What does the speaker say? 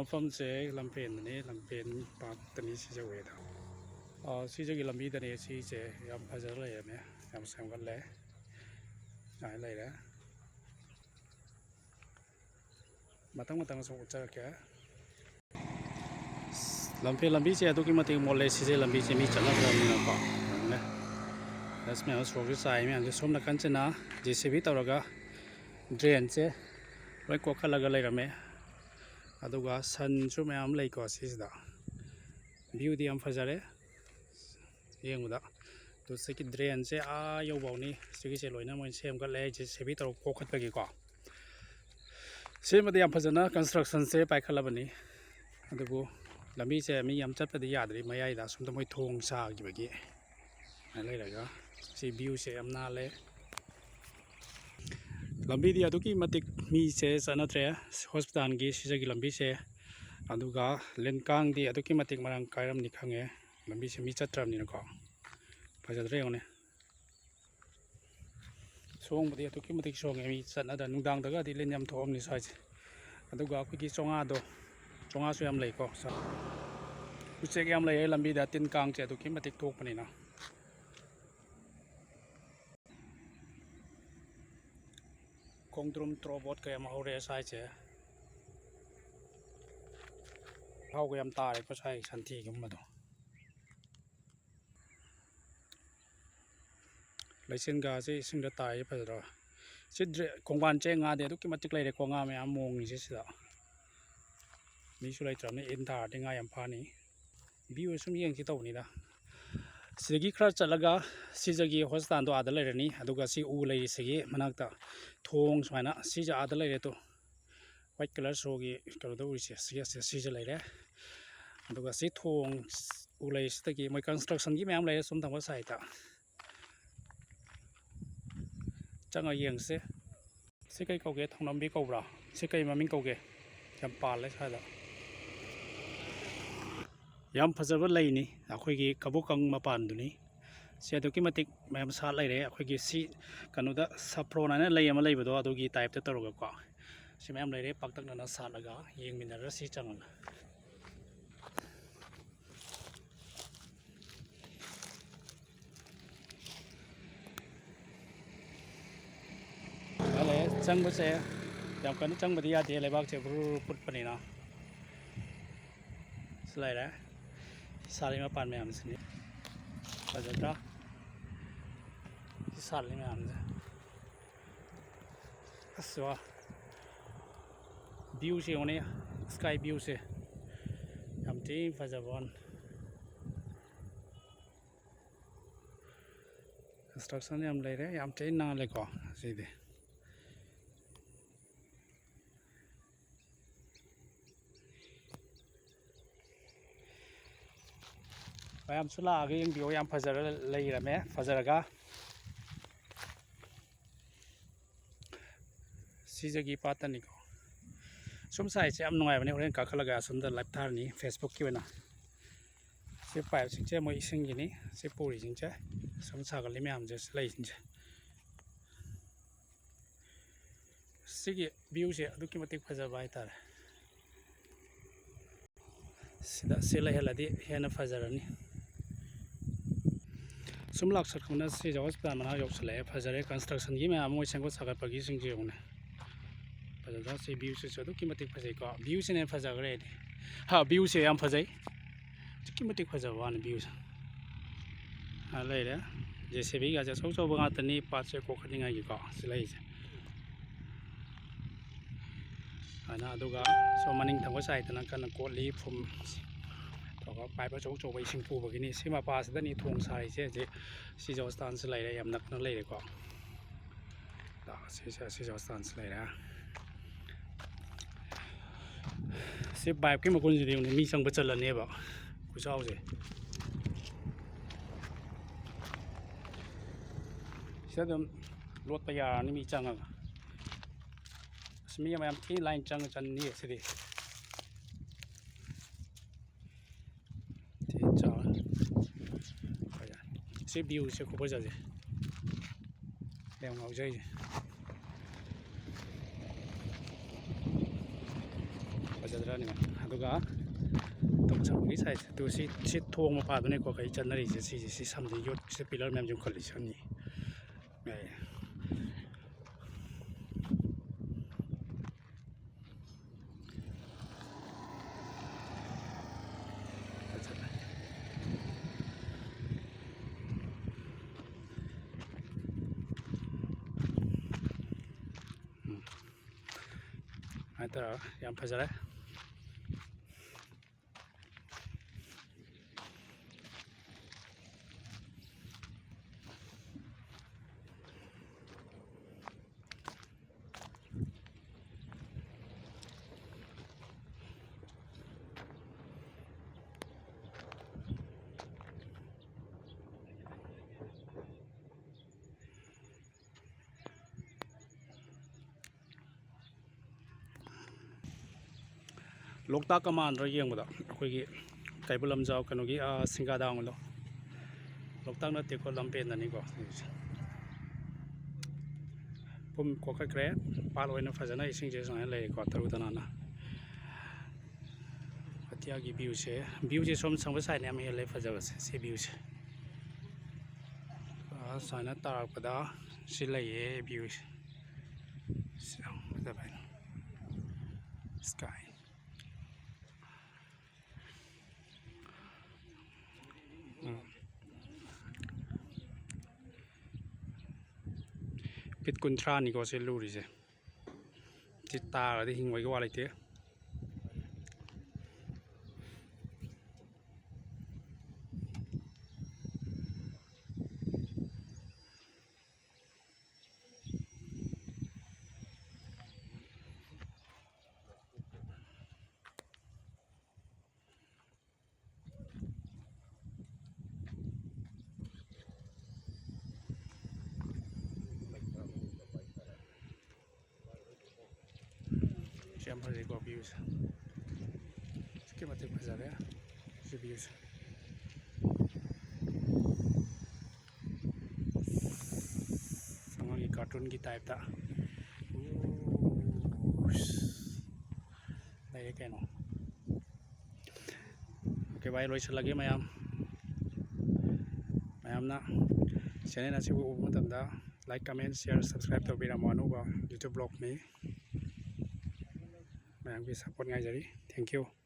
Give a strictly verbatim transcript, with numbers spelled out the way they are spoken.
ꯃꯐꯝꯁꯦ ꯂꯝꯐꯦꯟꯗꯅꯤ, ꯂꯝꯐꯦꯟ ꯄꯥꯠꯇꯅꯤ ꯁꯤꯖ ꯑꯣꯏꯗꯣ꯫ ꯑꯥ, ꯁꯤꯖꯒꯤ ꯂꯝꯕꯤꯗꯅꯦ ꯁꯤꯁꯦ꯫ ꯌꯥꯝ ꯐꯖꯅ ꯂꯩꯔꯝꯃꯦ, ꯌꯥꯝ ꯁꯦꯝꯒꯠꯂꯦ꯫ ꯁꯨꯃꯥꯏꯅ ꯂꯩꯔꯦ꯫ ꯃꯊꯪ ꯃꯊꯪ ꯁꯨꯝ ꯎꯠꯆꯔꯛꯀꯦ꯫ ꯂꯝꯐꯦꯜ ꯂꯝꯕꯤꯁꯦ ꯑꯗꯨꯛꯀꯤ ꯃꯇꯤꯛ ꯃꯣꯠꯂꯦ꯫ ꯁꯤꯖ ꯂꯝꯕꯤꯁꯦ ꯃꯤ ꯆꯠꯅꯗ꯭ꯔꯕꯅꯤꯅꯀꯣ꯫ ꯌꯦꯡꯉꯨꯅꯦ꯫ ꯗꯁ ꯃꯌꯥꯝ ꯁꯣꯔꯣꯛꯁꯦ ꯆꯥꯏ ꯃꯌꯥꯝꯁꯦ꯫ ꯁꯣꯝ ꯅꯥꯀꯟꯁꯤꯅ ꯖꯦ ꯁꯤ ꯕꯤ ꯇꯧꯔꯒ ꯗ꯭ꯔꯦꯟꯁꯦ ꯂꯣꯏ ꯀꯣꯛꯈꯠꯂꯒ ꯂꯩꯔꯝꯃꯦ꯫ ꯑꯗꯨꯒ ꯁꯟꯁꯨ ꯃꯌꯥꯝ ꯂꯩꯀꯣ ꯁꯤꯁꯤꯗ꯫ ꯚ꯭ꯌꯨꯗꯤ ꯌꯥꯝ ꯐꯖꯔꯦ ꯌꯦꯡꯕꯗ꯫ ꯑꯗꯨ ꯁꯤꯒꯤ ꯗ꯭ꯔꯦꯟꯁꯦ ꯑꯥ ꯌꯧꯐꯥꯎꯅꯤ꯫ ꯁꯤꯒꯤꯁꯦ ꯂꯣꯏꯅ ꯃꯣꯏꯅ ꯁꯦꯝꯒꯠꯂꯦ꯫ ꯖꯦ ꯁꯤ ꯕꯤ ꯇꯧꯔꯒ ꯀꯣꯛꯈꯠꯄꯒꯤꯀꯣ꯫ ꯁꯤꯃꯗꯤ ꯌꯥꯝ ꯐꯖꯅ ꯀꯟꯁꯇ꯭ꯔꯛꯁꯟꯁꯦ ꯄꯥꯏꯈꯠꯂꯕꯅꯤ꯫ ꯑꯗꯨꯕꯨ ꯂꯝꯕꯤꯁꯦ ꯃꯤ ꯌꯥꯝ ꯆꯠꯄꯗꯤ ꯌꯥꯗ꯭ꯔꯤ꯫ ꯃꯌꯥꯏꯗ ꯑꯁꯣꯝꯗ ꯃꯣꯏ ꯊꯣꯡ ꯁꯥꯈꯤꯕꯒꯤ ꯂꯩꯔꯒ ꯁꯤ ꯚ꯭ꯌꯨꯁꯦ ꯌꯥꯝ ꯅꯥꯜꯂꯦ꯫ ꯂꯝꯕꯤꯗꯤ ꯑꯗꯨꯛꯀꯤ ꯃꯇꯤꯛ ꯃꯤꯁꯦ ꯆꯠꯅꯗ꯭ꯔꯦ꯫ ꯍꯣꯁꯄꯤꯇꯥꯜꯒꯤ ꯁꯤꯖꯒꯤ ꯂꯝꯕꯤꯁꯦ꯫ ꯑꯗꯨꯒ ꯂꯤꯟ ꯀꯥꯡꯗꯤ ꯑꯗꯨꯛꯀꯤ ꯃꯇꯤꯛ ꯃꯔꯥꯡ ꯀꯥꯏꯔꯝꯅꯤ ꯈꯪꯉꯦ꯫ ꯂꯝꯕꯤꯁꯦ ꯃꯤ ꯆꯠꯇ꯭ꯔꯕꯅꯤꯅꯀꯣ꯫ ꯐꯖꯗ꯭ꯔꯥ ꯌꯦꯡꯉꯨꯅꯦ꯫ ꯁꯣꯡꯕꯗꯤ ꯑꯗꯨꯛꯀꯤ ꯃꯇꯤꯛ ꯁꯣꯡꯉꯦ꯫ ꯃꯤ ꯆꯠꯅꯗ ꯅꯨꯡꯗꯥꯡꯗꯒꯗꯤ ꯂꯤꯟ ꯌꯥꯝ ꯊꯣꯛꯑꯝꯅꯤ ꯁ꯭ꯋꯥꯏꯁꯦ꯫ ꯑꯗꯨꯒ ꯑꯩꯈꯣꯏꯒꯤ ꯆꯣꯉꯥꯗꯣ, ꯆꯣꯉꯥꯁꯨ ꯌꯥꯝ ꯂꯩꯀꯣ꯫ ꯎꯆꯦꯛ ꯌꯥꯝ ꯂꯩꯌꯦ ꯂꯝꯕꯤꯗ, ꯇꯤꯟ ꯀꯥꯡꯁꯦ ꯑꯗꯨꯛꯀꯤ ꯃꯇꯤꯛ ꯊꯣꯛꯄꯅꯤꯅ꯫ ꯈꯣꯡꯗ꯭ꯔꯨꯝ ꯇꯣꯔꯣꯕꯣꯠ ꯀꯌꯥꯝ ꯍꯧꯔꯦ ꯁ꯭ꯋꯥꯏꯁꯦ꯫ ꯂꯩꯍꯥꯎꯒ ꯌꯥꯝ ꯇꯥꯔꯦꯀꯣ ꯁ꯭ꯋꯥꯏ ꯁꯟꯊꯤꯒꯨꯝꯕꯗꯣ꯫ ꯂꯩꯆꯤꯟꯒꯥꯁꯦ ꯏꯁꯤꯡꯗ ꯇꯥꯏꯌꯦ, ꯐꯖꯗ꯭ꯔꯣ? ꯁꯤ ꯗ꯭ꯔꯦ-, ꯈꯣꯡꯕꯥꯟ ꯆꯦ ꯉꯥꯗꯤ ꯑꯗꯨꯛꯀꯤ ꯃꯇꯤꯛ ꯂꯩꯔꯦꯀꯣ, ꯉꯥ ꯃꯌꯥꯝ ꯃꯣꯡꯉꯤꯁꯦ ꯁꯤꯗ꯫ ꯃꯤꯁꯨ ꯂꯩꯇ꯭ꯔꯕꯅꯤ, ꯏꯟ ꯊꯥꯔꯗꯤ ꯉꯥ ꯌꯥꯝ ꯐꯥꯅꯤ꯫ ꯚ꯭ꯌꯨ ꯁꯨꯝ ꯌꯦꯡꯁꯤ ꯇꯧꯕꯅꯤꯗ꯫ ꯁꯤꯗꯒꯤ ꯈꯔ ꯆꯠꯂꯒ ꯁꯤꯖꯒꯤ ꯍꯣꯁꯄꯤꯇꯥꯜꯗꯣ ꯑꯥꯗ ꯂꯩꯔꯅꯤ꯫ ꯑꯗꯨꯒ ꯁꯤ ꯎ ꯂꯩꯔꯤꯁꯤꯒꯤ ꯃꯅꯥꯛꯇ ꯊꯣꯡ ꯁꯨꯃꯥꯏꯅ, ꯁꯤꯁꯦ ꯑꯥꯗ ꯂꯩꯔꯦ꯫ ꯇꯣ, ꯋꯥꯏꯠ ꯀꯂꯔ ꯁꯣꯒꯤ ꯀꯩꯅꯣꯗ ꯎꯔꯤꯁꯦ, ꯁꯤ, ꯁꯤ, ꯁꯤꯁꯦ ꯂꯩꯔꯦ꯫ ꯑꯗꯨꯒ ꯁꯤ ꯊꯣꯡ ꯎ ꯂꯩꯁꯤꯗꯒꯤ ꯃꯣꯏ ꯀꯟꯁꯇ꯭ꯔꯛꯁꯟꯒꯤ ꯃꯌꯥꯝ ꯂꯩꯔꯦ ꯁꯣꯝ ꯊꯪꯕ ꯁꯥꯏꯠꯇ꯫ ꯆꯪꯉ ꯌꯦꯡꯁꯦ꯫ ꯁꯤ ꯀꯩ ꯀꯧꯒꯦ? ꯊꯧꯅꯝꯕꯤ ꯀꯧꯕ꯭ꯔꯥ? ꯁꯤ ꯀꯩ ꯃꯃꯤꯡ ꯀꯧꯒꯦ? ꯌꯥꯝ ꯄꯥꯜꯂꯦ ꯁ꯭ꯋꯥꯏꯗ꯫ ꯌꯥꯝ ꯐꯖꯕ ꯂꯩꯅꯤ, ꯑꯩꯈꯣꯏꯒꯤ ꯀꯕꯣꯀꯪ ꯃꯄꯥꯟꯗꯨꯅꯤ꯫ ꯁꯤ ꯑꯗꯨꯛꯀꯤ ꯃꯇꯤꯛ ꯃꯌꯥꯝ ꯁꯥꯠ ꯂꯩꯔꯦ꯫ ꯑꯩꯈꯣꯏꯒꯤ ꯁꯤ ꯀꯩꯅꯣꯗ ꯁꯥꯐ꯭ꯔꯣꯟ ꯍꯥꯏꯅ ꯂꯩ ꯑꯃ ꯂꯩꯕꯗꯣ, ꯑꯗꯨꯒꯤ ꯇꯥꯏꯞꯇ ꯇꯧꯔꯒꯀꯣ꯫ ꯁꯤ ꯃꯌꯥꯝ ꯂꯩꯔꯦ, ꯄꯥꯛꯇꯛꯅꯅ ꯁꯥꯠꯂꯒ ꯌꯦꯡꯃꯤꯟꯅꯔꯁꯤ ꯆꯪꯉꯒ꯫ ꯆꯪꯕꯁꯦ ꯌꯥꯝ ꯀꯟꯅ ꯆꯪꯕꯗꯤ ꯌꯥꯗꯦ, ꯂꯩꯕꯥꯛꯁꯦ ꯕꯨꯔꯨ ꯕꯨꯔꯨ ꯄꯨꯠꯄꯅꯤꯅ꯫ ꯁꯤ ꯂꯩꯔꯦ꯫ ꯁꯤ ꯁꯥꯠꯂꯤ ꯃꯄꯥꯟ ꯃꯌꯥꯝꯁꯤꯅꯤ꯫ ꯐꯖꯗ꯭ꯔꯥ? ꯁꯤ ꯁꯥꯠꯂꯤ ꯃꯌꯥꯝꯁꯦ꯫ ꯑꯁ ꯋꯥ꯫ Viewꯁꯦ ꯌꯦꯡꯉꯨꯅꯦ꯫ Sky viewꯁꯦ꯫ ꯌꯥꯝ ꯊꯤ ꯐꯖꯕ ꯋꯥꯅꯤ꯫ Construction ꯌꯥꯝ ꯂꯩꯔꯦ꯫ ꯌꯥꯝ ꯊꯤ ꯅꯥꯜꯂꯦꯀꯣ ꯁꯤꯗꯤ꯫ ꯃꯌꯥꯝꯁꯨ ꯂꯥꯛꯑꯒ ꯌꯦꯡꯕꯤꯌꯣ, ꯌꯥꯝ ꯐꯖꯔ ꯂꯩꯔꯝꯃꯦ꯫ ꯐꯖꯔꯒ ꯁꯤꯖꯒꯤ ꯄꯥꯠꯇꯅꯤꯀꯣ꯫ ꯁꯨꯝ ꯁꯥꯏꯠꯁꯦ ꯌꯥꯝ ꯅꯨꯡꯉꯥꯏꯕꯅꯦ꯫ ꯍꯣꯔꯦꯟ ꯀꯥꯈꯠꯂꯒ ꯑꯁꯣꯝꯗ live ꯊꯥꯔꯅꯤ Facebookꯀꯤ ꯑꯣꯏꯅ꯫ ꯁꯤ pipeꯁꯤꯡꯁꯦ ꯃꯣꯏ ꯏꯁꯤꯡꯒꯤꯅꯤ꯫ ꯁꯤ ꯄꯨꯔꯤꯁꯤꯡꯁꯦ ꯁꯨꯝ ꯁꯥꯒꯠꯂꯤ ꯃꯌꯥꯝꯁꯦ, ꯁꯤ ꯂꯩꯁꯤꯡꯁꯦ꯫ ꯁꯤꯒꯤ viewꯁꯦ ꯑꯗꯨꯛꯀꯤ ꯃꯇꯤꯛ ꯐꯖꯕ ꯍꯥꯏꯇꯥꯔꯦ꯫ ꯁꯤꯗ ꯁꯤ ꯂꯩꯍꯜꯂꯗꯤ ꯍꯦꯟꯅ ꯐꯖꯔꯅꯤ꯫ ꯁꯨꯝ ꯂꯥꯛꯁꯜꯂꯛꯄꯅ ꯁꯤꯖ hospital ꯃꯅꯥꯛ ꯌꯧꯁꯜꯂꯛꯑꯦ꯫ ꯐꯖꯔꯦ, constructionꯒꯤ ꯃꯌꯥꯝ ꯃꯣꯏ ꯁꯦꯝꯒꯠ ꯁꯥꯒꯠꯄꯒꯤꯁꯤꯡꯁꯦ ꯌꯦꯡꯉꯨꯅꯦ꯫ ꯐꯖꯗ꯭ꯔꯥ? ꯁꯤ viewꯁꯤꯁꯨ ꯑꯗꯨꯛꯀꯤ ꯃꯇꯤꯛ ꯐꯖꯩꯀꯣ꯫ Viewꯁꯤꯅ ꯍꯦꯟꯅ ꯐꯖꯈ꯭ꯔꯦ ꯑꯩꯗꯤ꯫ ꯍꯥ, viewꯁꯦ ꯌꯥꯝ ꯐꯖꯩ꯫ ꯑꯗꯨꯛꯀꯤ ꯃꯇꯤꯛ ꯐꯖꯕ ꯋꯥꯅꯤ viewꯁꯦ꯫ ꯑꯥ, ꯂꯩꯔꯦ꯫ JCBꯒꯁꯦ ꯑꯆꯧ ꯑꯆꯧꯕ ꯉꯥꯛꯇꯅꯤ, ꯄꯥꯠꯁꯦ ꯀꯣꯛꯈꯠꯅꯤꯡꯉꯥꯏꯒꯤꯀꯣ꯫ ꯁꯤ ꯂꯩꯁꯦ꯫ ꯑꯗꯨꯃꯥꯏꯅ, ꯑꯗꯨꯒ ꯁꯣꯝ ꯃꯅꯤꯡ ꯊꯪꯕ sideꯇꯅ ꯀꯟꯅ ꯀꯣꯠꯂꯤ ꯐꯨꯝ꯫ ꯑꯗꯨꯒ pipe ꯑꯆꯧ ꯑꯆꯧꯕ ꯏꯁꯤꯡ ꯄꯨꯕꯒꯤꯅꯤ꯫ ꯁꯤ ꯃꯄꯥꯁꯤꯗꯅꯤ ꯊꯣꯡ ꯁꯥꯔꯤꯁꯦ ꯍꯧꯖꯤꯛ꯫ ꯁꯤꯖ hospitalꯁꯦ ꯂꯩꯔꯦ, ꯌꯥꯝ ꯅꯛꯅ ꯂꯩꯔꯦꯀꯣ꯫ ꯁꯤꯁꯦ, ꯁꯤꯖ hospitalꯁꯦ ꯂꯩꯔꯦ꯫ ꯁꯤ pipeꯀꯤ ꯃꯒꯨꯟꯁꯤꯗꯤ ꯌꯦꯡꯉꯨꯅꯦ, ꯃꯤ ꯆꯪꯕ ꯆꯜꯂꯅꯦꯕ ꯈꯨꯆꯥꯎꯁꯦ꯫ ꯁꯤꯗ ꯑꯗꯨꯝ ꯂꯣꯠꯄ ꯌꯥꯔꯅꯤ ꯃꯤ ꯆꯪꯉꯒ꯫ ꯑꯁ, ꯃꯤ ꯑꯃ ꯌꯥꯝ ꯊꯤ line ꯆꯪꯉ ꯆꯟꯅꯤꯌꯦ ꯁꯤꯗꯤ꯫ ꯊꯤ ꯆꯥꯎꯔꯦ꯫ ꯁꯤ viewꯁꯦ ꯈꯨꯐꯖꯁꯦ꯫ ꯌꯥꯝ ꯉꯥꯎꯖꯩꯁꯦ꯫ ꯑꯗꯨꯒ ꯇꯨꯝꯁꯪꯒꯤ ꯁꯥꯏꯖ ꯑꯗꯨ ꯁꯤ, ꯁꯤ ꯊꯣꯡ ꯃꯄꯥꯗꯨꯅꯤꯀꯣ ꯑꯩꯈꯣꯏ ꯆꯠꯅꯔꯤꯁꯦ꯫ ꯁꯤꯁꯦ, ꯁꯤ ꯁꯝꯗ ꯌꯣꯠꯁꯦ, ꯄꯤꯂꯔ ꯃꯌꯥꯝ ꯌꯨꯡꯈꯠꯂꯤꯁꯦ ꯑꯅꯤ꯫ ꯌꯥꯏ꯫ ꯎꯝ꯫ ꯁꯨꯃꯥꯏꯅ ꯇꯧꯔꯒ ꯌꯥꯝ ꯐꯖꯔꯦ꯫ ꯂꯣꯛꯇꯥꯛꯀ ꯃꯥꯟꯗ꯭ꯔꯣ ꯌꯦꯡꯕꯗ? ꯑꯩꯈꯣꯏꯒꯤ ꯀꯩꯕꯨꯜ ꯂꯝꯖꯥꯎ, ꯀꯩꯅꯣꯒꯤ, ꯑꯥ, ꯁꯤꯡꯗꯥ ꯗꯥꯝꯒꯤꯗꯣ꯫ ꯂꯣꯛꯇꯥꯛ ꯅꯠꯇꯦꯀꯣ, ꯂꯝꯐꯦꯟꯗꯅꯤꯀꯣ꯫ ꯄꯨꯝ ꯀꯣꯛꯈꯠꯈ꯭ꯔꯦ꯫ ꯄꯥꯠ ꯑꯣꯏꯅ ꯐꯖꯅ ꯏꯁꯤꯡꯁꯦ ꯁꯨꯃꯥꯏꯅ ꯂꯩꯔꯦꯀꯣ, ꯇꯔꯨ ꯇꯅꯥꯟꯅ꯫ ꯑꯇꯤꯌꯥꯒꯤ viewꯁꯦ, viewꯁꯦ ꯁꯣꯝ ꯁꯪꯕ sideꯅ ꯌꯥꯝ ꯍꯦꯜꯂꯦ ꯐꯖꯕꯁꯦ, ꯁꯤ viewꯁꯦ꯫ ꯑꯥ, ꯁꯨꯃꯥꯏꯅ ꯇꯥꯔꯛꯄꯗ ꯁꯤ ꯂꯩꯌꯦ viewꯁꯦ꯫ ꯁꯤ ꯌꯥꯝ ꯐꯖꯕ ꯍꯥꯏꯅ꯫ Sky꯫ ꯎꯝ꯫ ꯐꯤꯠ ꯀꯨꯟꯊ꯭ꯔꯥꯅꯤꯀꯣ ꯁꯤ ꯂꯨꯔꯤꯁꯦ꯫ ꯁꯤ ꯇꯥꯔꯗꯤ ꯍꯤꯡꯕꯒꯤ ꯋꯥ ꯂꯩꯇꯦ꯫ ꯁꯤ ꯌꯥꯝ ꯐꯖꯩꯀꯣ viewꯁꯦ꯫ ꯑꯁꯨꯛꯀꯤ ꯃꯇꯤꯛ ꯐꯖꯔꯦ ꯁꯤ viewꯁꯦ꯫ ꯑꯉꯥꯡꯒꯤ cartoonꯒꯤ typeꯇ꯫ ꯎꯁ꯫ ꯂꯩꯔꯦ ꯀꯩꯅꯣ꯫ ꯑꯣꯀꯦ ꯚꯥꯏ, ꯂꯣꯏꯁꯤꯜꯂꯒꯦ ꯃꯌꯥꯝ꯫ ꯃꯌꯥꯝꯅ ꯆꯦꯅꯦꯜ ꯑꯁꯤꯕꯨ ꯎꯕ ꯃꯇꯝꯗ like, comment, share, subscribe ꯇꯧꯕꯤꯔꯝꯃꯣ꯫ ꯑꯅꯧꯕ YouTube vlogꯅꯤ꯫ ꯃꯌꯥꯝꯒꯤ support ꯉꯥꯏꯖꯔꯤ꯫ Thank you꯫